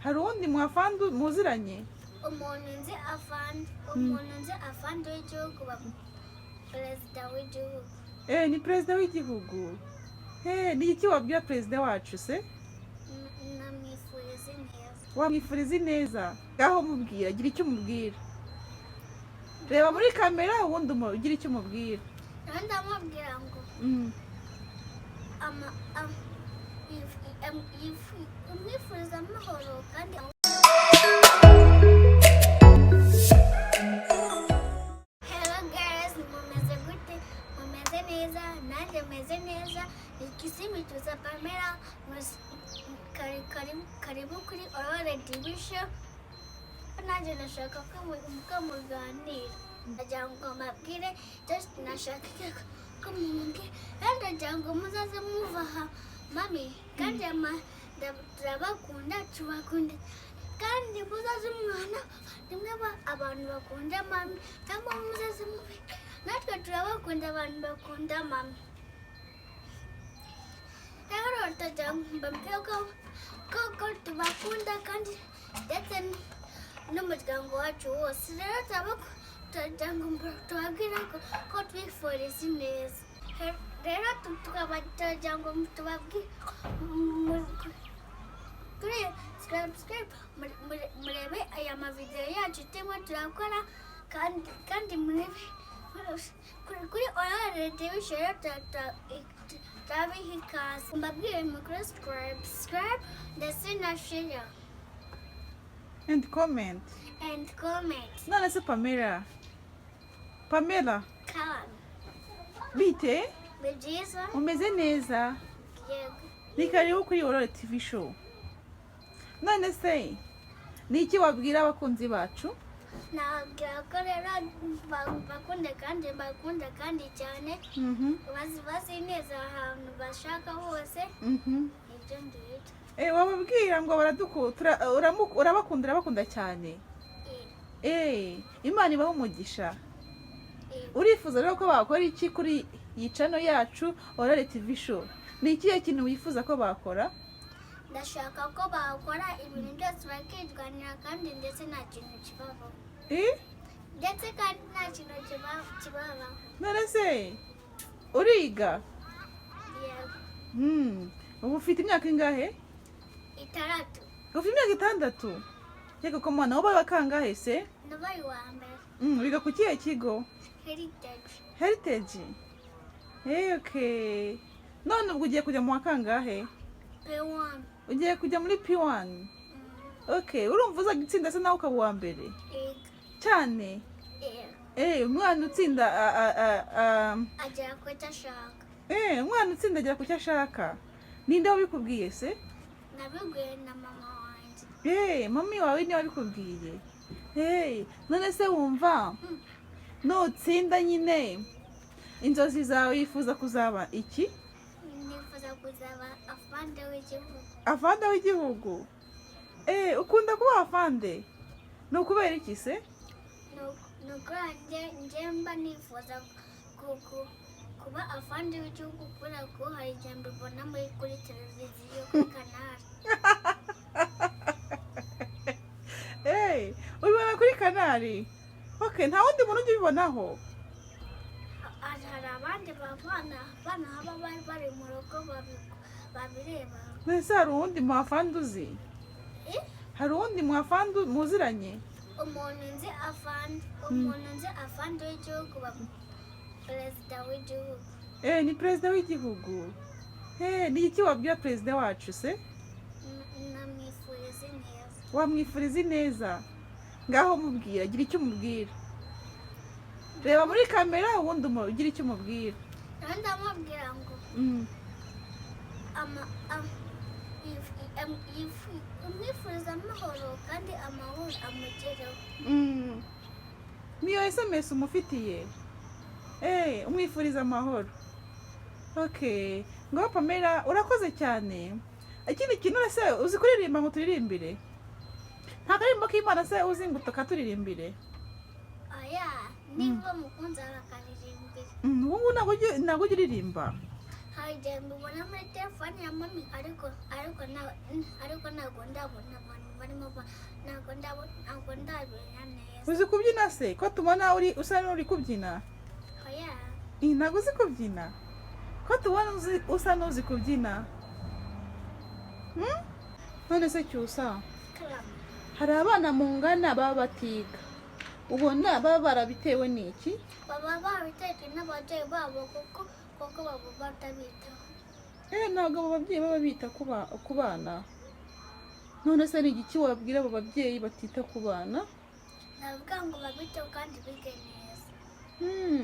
Hari uwundi mwafandi muziranye? Umuntu nzi afande, umuntu nzi afande w'igihugu, perezida w'igihugu. Ni perezida w'igihugu. Ni iki wabwira perezida wacu se? Namwifuriza neza. Wamwifuriza ineza? Ngaho mubwira, gira icyo umubwira. Reba muri kamera, ubundi ugire icyo umubwira. Rero ndamubwira ngo umwifuriza amahoro kandi. Hello guys, mumeze gute? Mumeze neza? Nanjye meze neza. Ni Kisimbi Tuza Pamela. Karibu kuri Aurore TV Show. Nanjye ndashaka ko muganira. Ndagira ngo mbabwire, just nashaka ko mumubwira. Rero ndagira ngo muzaze muva aha, mami, kandi turabakunda, tubakunda, kandi muzaze mwana rimwe abantu bakunda mami, cyangwa muzaze mube natwe turabakunda, abantu bakunda mami. Rero ndagira ngo mbabwire ko tubakunda, kandi ndetse n'umuryango wacu wose. Rero turagira ngo tubabwire ko twifuriza ineza. Rero tukaba turagira ngo tubabwire kuri subscribe, murebe aya mavideo yacu turimo turakora, kandi murebe kuri Aurore TV Show. Rero turabiha ikaze, mbabwire mukore subscribe ndetse na share and comment. And comment. None se Pamela, Pamela? Kandi Bite? Ni byiza. Umeze neza? Yego. Ni karibu kuri Aurore TV Show. None se ni iki wabwira abakunzi bacu? Nababwira ko rero bakunde kandi bakunda kandi cyane, bazi neza ahantu bashaka hose. Ibyo ngibyo. Wababwira ngo urabakunda, urabakunda cyane. Imana ibahe umugisha. Urifuza rero ko bakora iki kuri iyi channel yacu Aurore TV Show? Ni ikihe kintu wifuza ko bakora? Ndashaka ko bakora ibintu byose bakirwanira, kandi ndetse nta kintu kibabaho. Ndetse kandi nta kintu kibabaho. None se uriga? Yego. Ubu ufite imyaka ingahe? 6. Ufite imyaka 6? Yego ko mwana, wabaye kangahe se? Nabaye uwa mbere. Wiga ku kihe kigo? Heritage. Heritage. Okay, none ubwo ugiye kujya mu wa kangahe? P1. Ugiye kujya muri P1? Okay, urumva uzajya utsinda se nawe ukaba uwa mbere? Yego. Cyane? Yego. Umwana utsinda agera ku cyo ashaka. Umwana utsinda agera ku cyo ashaka. Ninde wabikubwiye se? Nabibwiwe na mama wanjye. Mami wawe niwe wabikubwiye. None se wumva nutsinda nyine, inzozi zawe wifuza kuzaba iki? Nifuza kuzaba afande w'igihugu. Afande w'igihugu. Ukunda kuba afande, ni ukubera iki se? Ni ukubera njye mba nifuza kuba afande w'igihugu, kubera ko hari igihe mbibona kuri televiziyo, kuri Canal. Ubibona kuri Canal. Okay, nta wundi muntu ujya ubibonaho? Hari abandi bana baba bari mu rugo babireba. Mbese hari uwundi muhafande uzi? Eh? Hari uwundi muhafande muziranye? Umuntu nzi afande, umuntu nzi afande w'igihugu, perezida w'igihugu. Ni perezida w'igihugu. Ni iki wabwira perezida wacu se? Namwifuriza ineza. Wamwifuriza ineza? Ngaho mubwira, gira icyo umubwira. Reba muri kamera, ubundi ugire icyo umubwira. Rero ndamubwira ngo umwifuriza amahoro, kandi amahoro amugereho. Niyo SMS umufitiye? Umwifuriza amahoro. Okay, ngaho Pamela, urakoze cyane. Ikindi kintu se, uzi kuririmba ngo turirimbire? Nta karirimbo k'Imana se uzi ngo tukaturirimbire? Oya, niba mukunzi bakaririmbira. Ubu ngubu ntabwo ujya uririmba? Hari igihe mbibona muri telefone ya mami, ariko ntabwo ndabona abantu barimo. Ntabwo ntabwo ndabimenya neza. Uzi kubyina se, ko tubona uri usa n'uri kubyina? Oya. Ih, ntabwo uzi kubyina? Ko tubona usa n'uzi kubyina? Hmm? None se Cyusa, Karame. hari abana mungana baba batiga, ubona baba barabitewe n'iki? Baba babitewe n'ababyeyi babo, kuko baba batabitaho. Eh, ntabwo abo babyeyi baba bita ku bana. None se ni igiki wabwira abo babyeyi batita ku bana? Navuga ngo babiteho kandi bige neza.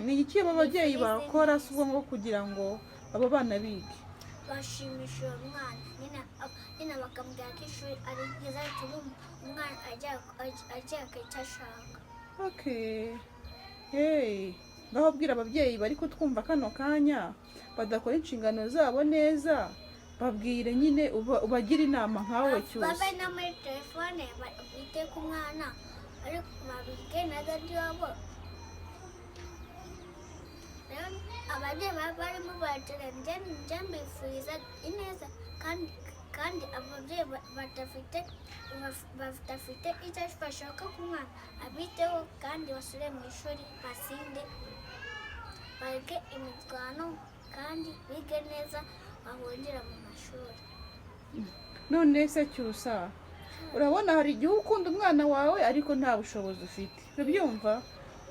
Ni igiki abo babyeyi Bige bakora neza. si ubwo ngo kugira ngo abo bana bige? Bashimisha uwo mwana nyine, bakamubwira ko ishuri ari ryiza, rituma umwana ajya icyo ashaka. Okay, hey, ngaho bwira ababyeyi bari kutwumva kano kanya badakora inshingano zabo neza, babwire nyine, ubagire inama nkawe Cyusa. Babe no muri telefone, bite ku mwana, ariko babige na daddy wabo. Rero ababyeyi baba barimo baratere, njye mbifuriza ineza, kandi ababyeyi badafite icyo bashaka ku mwana, abiteho kandi basubire mu ishuri, basinde, bareke imirwano kandi bige neza, bahungire mu mashuri. None se Cyusa, urabona hari igihe ukunda umwana wawe ariko nta bushobozi ufite, urabyumva?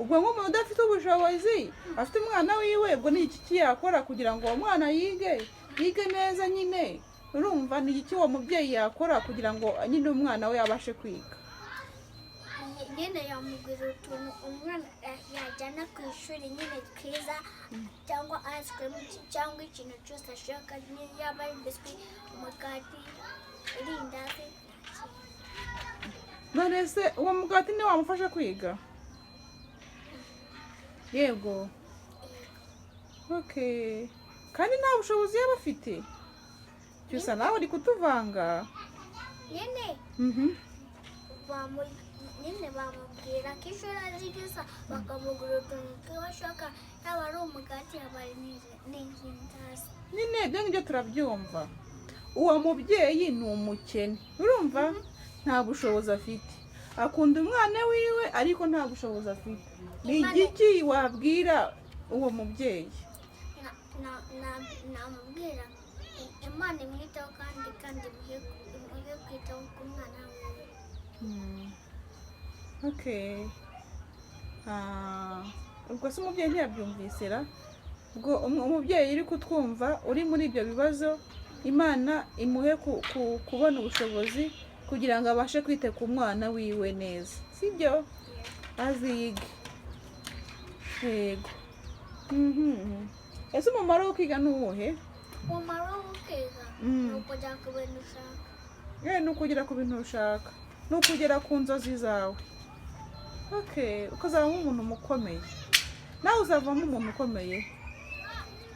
Ubwo nk'umuntu udafite ubushobozi afite umwana wiwe, ubwo ni iki yakora kugira ngo uwo mwana yige, yige neza nyine? Urumva ni iki uwo mubyeyi yakora kugira ngo nyine umwana we abashe kwiga? Nyine yamugurira utuntu umwana yajyana ku ishuri nyine twiza, cyangwa ice cream, cyangwa ikintu cyose ashaka nyine, yaba ari biswi, umugati, irindazi, nta kintu. None se uwo mugati ni wamufasha kwiga? Yego. Okay, kandi nta bushobozi yaba afite. Cyusa, nawe uri kutuvanga. Nyine nyine bamubwira ko ishuri ari ryiza, bakamugura utuntu tw'ashaka, yaba ari umugati, yaba ari n'irindazi. Nyine ibyo ngibyo turabyumva. Uwo mubyeyi ni umukene, urumva nta bushobozi afite, akunda umwana wiwe ariko nta bushobozi afite. Ni igiki wabwira uwo mubyeyi? Namubwira Imana imwiteho kandi imuhe kwitaho ku mwana wiwe. Okay. Ah, ubwo se umubyeyi ntiyabyumvise ra? Ubwo umubyeyi uri kutwumva uri muri ibyo bibazo, Imana imuhe kubona ubushobozi kugira ngo abashe kwita ku mwana wiwe neza, sibyo? Azige. Yego. Ese umumaro wo kwiga ni uwuhe? Umumaro wo kwiga ni ukujya ku bintu ushaka. Eh, ni ukugera ku bintu ushaka, ni ukugera ku nzozi zawe. Okay, ukazabamo umuntu ukomeye, nawe uzavamo umuntu ukomeye.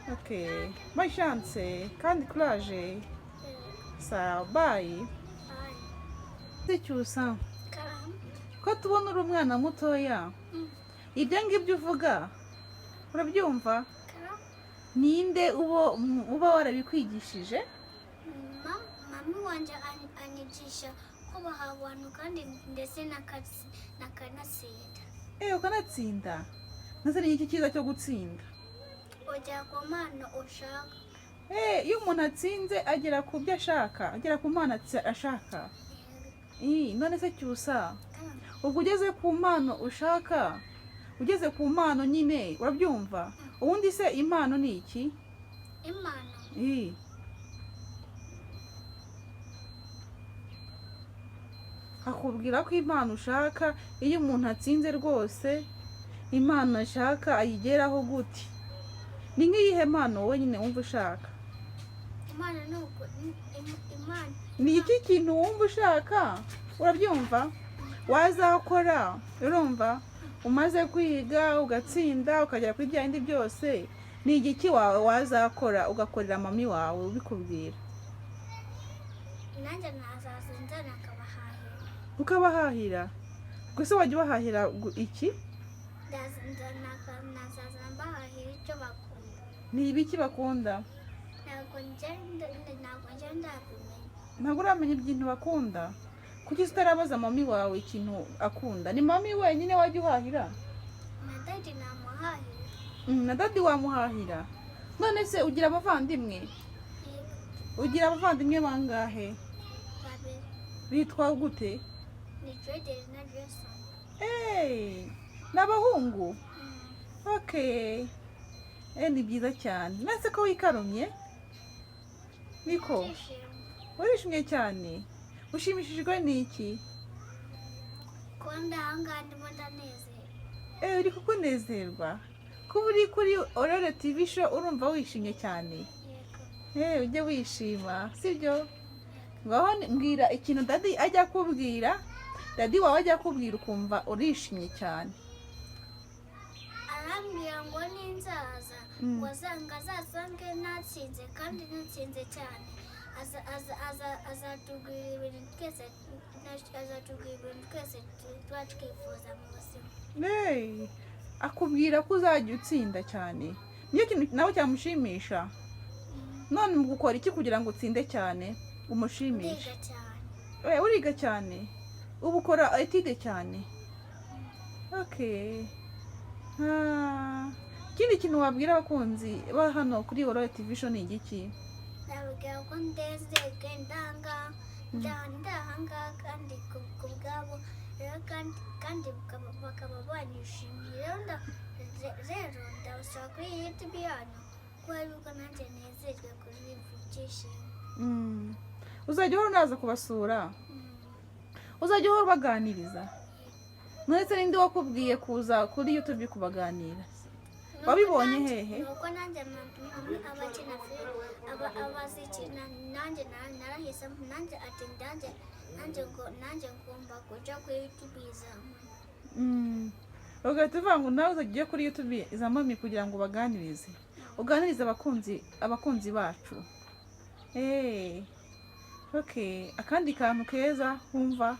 Okay, bonne chance kandi courage. Sawa, bye. Bye. Cyusa, Karame. ko tubona uri umwana mutoya, ibyo ngibyo uvuga urabyumva? Karame. Ninde uba warabikwigishije? Mami wanjye anyigisha kubaha abantu kandi ndetse nakanatsinda. Eh, ukanatsinda. Ndetse ni iki cyiza cyo gutsinda? Ugera ku mpano ushaka. Eh, iyo umuntu atsinze agera ku byo ashaka, agera ku mpano ashaka. Ih, none se Cyusa, Karame. ubwo ugeze ku mpano ushaka, ugeze ku mpano nyine, urabyumva? Ubundi se impano ni iki? Impano. Ih. Akubwira ko impano ushaka, iyo umuntu atsinze rwose impano ashaka ayigeraho gute? Ni nk'iyihe mpano wowe nyine wumva ushaka? Impano ni uku impano. Ni iki kintu wumva ushaka, urabyumva, wazakora, urumva umaze kwiga ugatsinda ukagera kuri bya bindi byose, ni igiki wawe wazakora ugakorera mami wawe ubikubwira? Nanjye nazaza nzana akabahahira. Ukabahahira? Gusa wajya ubahahira iki? Nazaza mbahahira icyo bakunda. Ni ibiki bakunda? Ntabwo njya ndabimenya. Ntabwo uramenya ibintu bakunda. Kuki utarabaza mami wawe ikintu akunda? Ni mami wenyine wajya uhahira? Na daddy namuhahira. Na daddy wamuhahira. None se ugira abavandimwe? Yego. Ugira abavandimwe bangahe? Babiri. Bitwa gute? Ni Jaden na Jason. Hey, ni abahungu? Mm. Okay. Ni byiza cyane. Nase ko wikarumye niko? Ndishimye. Urishimye cyane. Ushimishijwe n'iki? Kuba ndahangaha ndimo ndanezerwa. Uri kukunezerwa kuba uri kuri Aurore TV Show, urumva wishimye cyane? Yego. Ujye wishima, sibyo? Ngaho mbwira ikintu daddy ajya akubwira, daddy wawe ajya akubwira ukumva urishimye cyane. Arambwira ngo ninzaza ngo azasange natsinze kandi natsinze cyane, azatubwira ibintu twese tuba twifuza mu buzima. Hey, akubwira ko uzajya utsinda cyane, niyo kintu nawe cyamushimisha. None mu gukora iki kugira ngo utsinde cyane umushimishe? Ndiga cyane. Uriga cyane, ubu ukora étude cyane. Okay. Ah, ikindi kintu wabwira abakunzi ba hano kuri Aurore TV Show ni igiki? Nababwira ko ndezerwe ndahanga kandi ku bwabo rero kandi bakaba banyishimiye. Rero ndabasaba kuri YouTube yanyu kuba yuko nanjye nezerwe kuri ibi byishimo. Uzajya uhora unaza kubasura? Mm. Uzajya uhora ubaganiriza? None se ninde wakubwiye kuza kuri YouTube kubaganira? Nuko Wabibonye hehe? Nuko nanjye mami aba akina filime, aba azikina, nanjye narahisemo, nanjye ati nanjye ngomba kuja kuri YouTube za mami. Ugahita uvuga ngo nawe uzajya ujya kuri YouTube za mami kugira ngo ubaganirize, uganirize abakunzi bacu. Okay, akandi kantu keza wumva,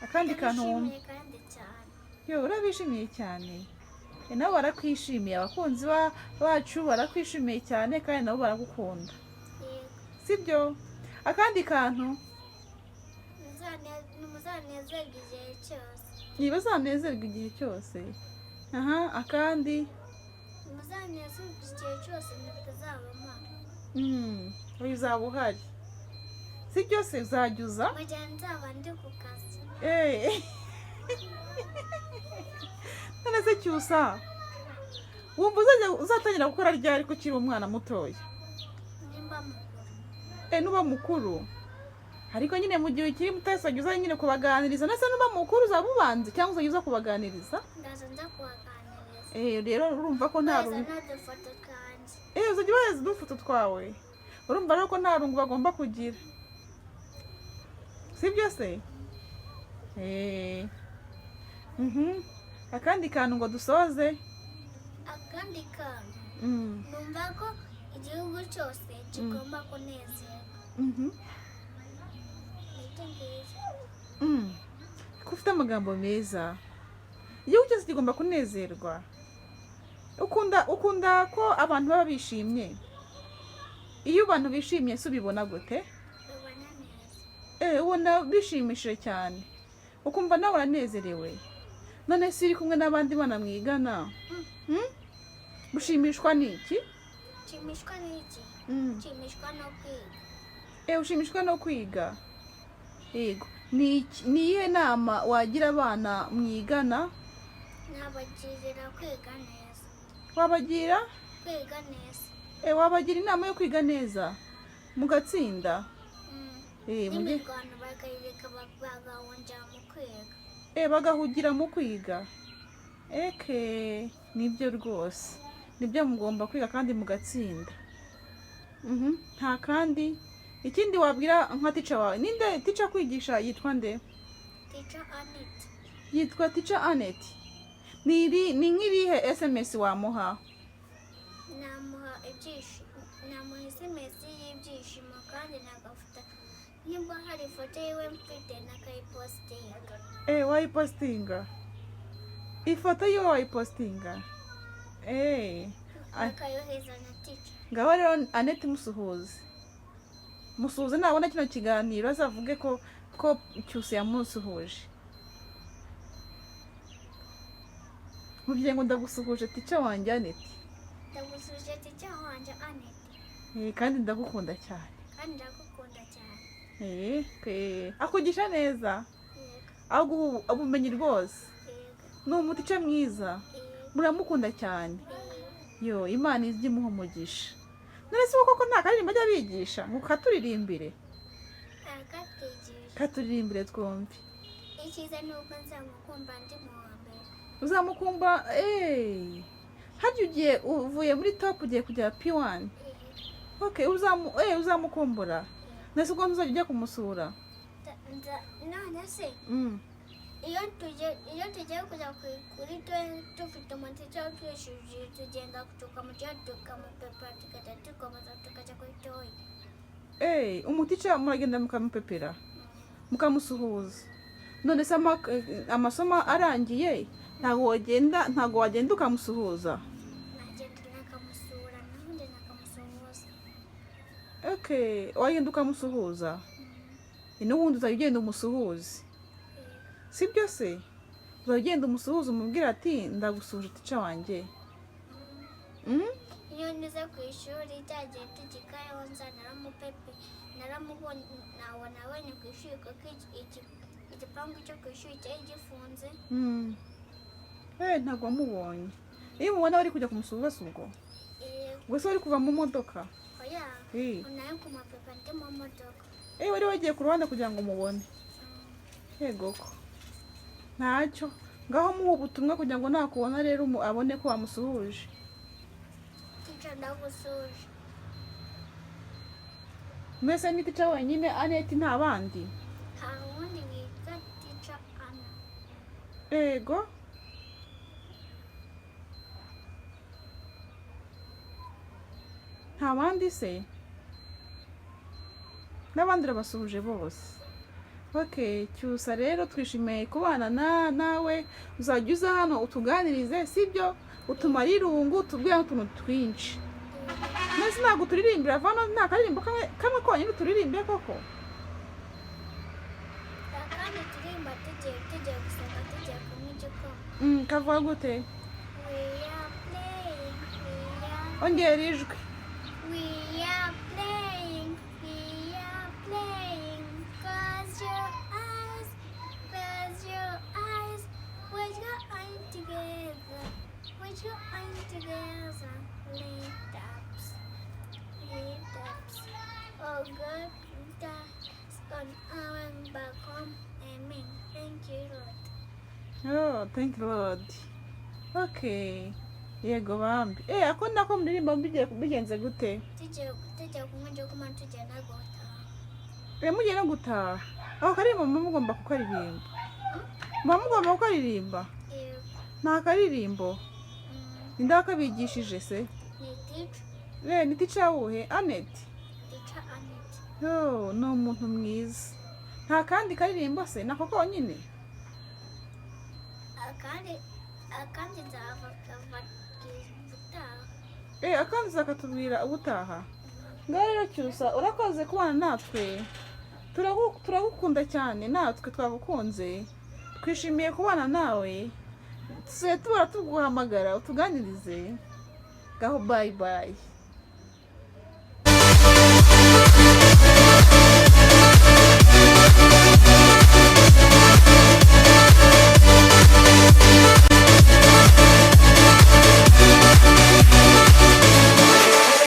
akandi kantu wumva? Ndabishimiye kandi cyane. Yo, urabishimiye cyane. Nabo barakwishimiye, abakunzi bacu barakwishimiye cyane kandi nabo baragukunda. Yego. Sibyo? Akandi kantu? Muzanezerwe igihe cyose. Niba uzanezerwa igihe cyose. Aha, akandi? Muzanezerwe igihe cyose ntitazaba mpari. Uzaba uhari, si byose uzajya uza? Mu gihe nzaba ndi ku kazi. None se Cyusa, wumva uzajya uzatangira gukora ryari ko ukiri umwana mutoya? Nimba mukuru. Nuba mukuru. Ariko nyine mu gihe ukiri muto uzajya uza nyine kubaganiriza. Ndetse nuba mukuru uzaba ubanze cyangwa uzajya uza kubaganiriza? Ndaza nza kubaganiriza. Rero urumva ko nta Baza rungu. n'udufoto twanjye. Uzajya ubahereza udufoto twawe. Urumva rero ko nta rungu bagomba kugira, sibyo se? Akandi kantu ngo dusoze? Akandi kantu, numva ko igihugu cyose kigomba kunezerwa. Nibyo ngibyo. Ko ufite amagambo meza! Igihugu cyose kigomba kunezerwa. Ukunda ko abantu baba bishimye. Iyo abantu bishimye se ubibona gute? Ubona neza. Ubona bishimishije cyane, ukumva nawe uranezerewe. None se uri kumwe n'abandi bana mwigana, Ushimishwa n'iki? Nshimishwa n'iki? Nshimishwa no kwiga. Ushimishwa no kwiga. Yego. Ni iyihe nama wagira abana mwigana? Nabagirira kwiga neza. Wabagira? Kwiga neza. Wabagira inama yo kwiga neza mugatsinda? Mm. Eh, N'imirwano bakayireka, bagahungira mu kwiga. Bagahugira mu kwiga. Eke, nibyo rwose, nibyo, mugomba kwiga kandi mugatsinda. Nta kandi ikindi wabwira nka teacher wawe? Ninde teacher kwigisha, yitwa nde? Teacher Anita. Yitwa Teacher Anet. Ni nk'irihe SMS wamuha? Namuha ibyishimo, namuha SMS y'ibyishimo kandi nagafata nimba hari ifoto yiwe mfite nakayipositinga. Wayipositinga ifoto yiwe, wayipositinga. Nakayohereza na teacher. Ngaho rero Anete, musuhuze, musuhuze. Nabona kino kiganiro azavuge ko ko Cyusa yamusuhuje. Mubwire ngo ndagusuhuje tica wanjye Aneti. Ndagusuje tica wanjye Aneti. Kandi ndagukunda cyane. Kandi ndagukunda cyane. Akugisha neza. Yego. Aguha ubumenyi rwose. Yego. Ni umutica mwiza. Yego. Muramukunda cyane. Yego. Yo, Imana ijye imuha umugisha. None se koko nta karirimbo ajya abigisha ngo katuririmbire? Arakatwigisha. Katuririmbire twumve. Icyiza ni uko nzamukumva ndi mu wa mbere. Uzamukumva. Harya ugiye uvuye muri top ugiye kujya P1? Yego. Okay, uzamukumbura. Nese ubwo ntuzajya ujya kumusura? None se iyo tugiye kujya kuri dufite umutica twishyuye, tugenda tukamuca tukamupepera, tukajya dukomeza tukajya kuri toyi. Umutica muragenda mukamupepera, mukamusuhuza. None se amasomo arangiye ntabwo wagenda ukamusuhuza? Nagenda nakamusura, n'ubundi nakamusuhuza. Okay, wagenda ukamusuhuza. N'ubundi uzajya ugenda umusuhuze, sibyo se? Uzajya ugenda umusuhuze, umubwira ati ndagusuhuje tica wanjye. Iyo ngeze ku ishuri cyagiye tugikayeho nza naramupepe, naramubonye, nabonye ku ishuri kuko igipangu cyo ku ishuri cyari gifunze. Ntabwo wamubonye. Iyo umubona wari kujya kumusuhuza se ubwo? Yego. Ubwo se wari kuva mu modoka? Oya. Nayo kumapepa ndi mu modoka. Wari wagiye ku ruhande kugira ngo umubone. Yego ko ntacyo, ngaho muha ubutumwa kugira ngo nakubona rero abone ko wamusuhuje. Tica ndagusuje. Mwese ni tica wenyine Aneti, nta bandi? Hari uwundi witwa tica Ana. Yego. Nta bandi se? N'abandi urabasuhuje bose. Okay, Cyusa rero twishimiye kubana nawe. Uzajya uza hano utuganirize, sibyo? Utumare irungu, utubwire n'utuntu twinshi. Mbese ntabwo uturirimbira vano, nta karirimbo kamwe konyine uturirimbe koko? Kandi turirimba tugiye gusenga, tugiye kunywa igikoma. Kavuga gute? We are playing, we are Ongera ijwi. We are playing, we are playing. Close your eyes, close your eyes. Put your eyes together, put your eyes together. Lift ups, lift ups. Oh God, that's on our back home. Amen. Thank you, Lord. Oh, thank you Lord. Okay. Yego bambi. Ako nako muririmba bigenze gute? Tugiye kunywa igikoma, tugiye no gutaha. Mugiye no gutaha. Ako karirimbo muba mugomba kukaririmba. Muba mugomba kukaririmba? Yego. Nta karirimbo. Ninde wakabigishije se? Ni tica. Ni tica wuhe? Aneti. Tica Aneti. Oh, ni umuntu mwiza. Nta kandi karirimbo se? Nako konyine? Akandi nzava ubutaha. Akandi uzakatubwira ubutaha. Ngaho rero Cyusa, urakoze kubana natwe. Turagukunda cyane, natwe twagukunze. Twishimiye kubana nawe. Tuzajya tubora tuguhamagara utuganirize. Ngaho bye bye.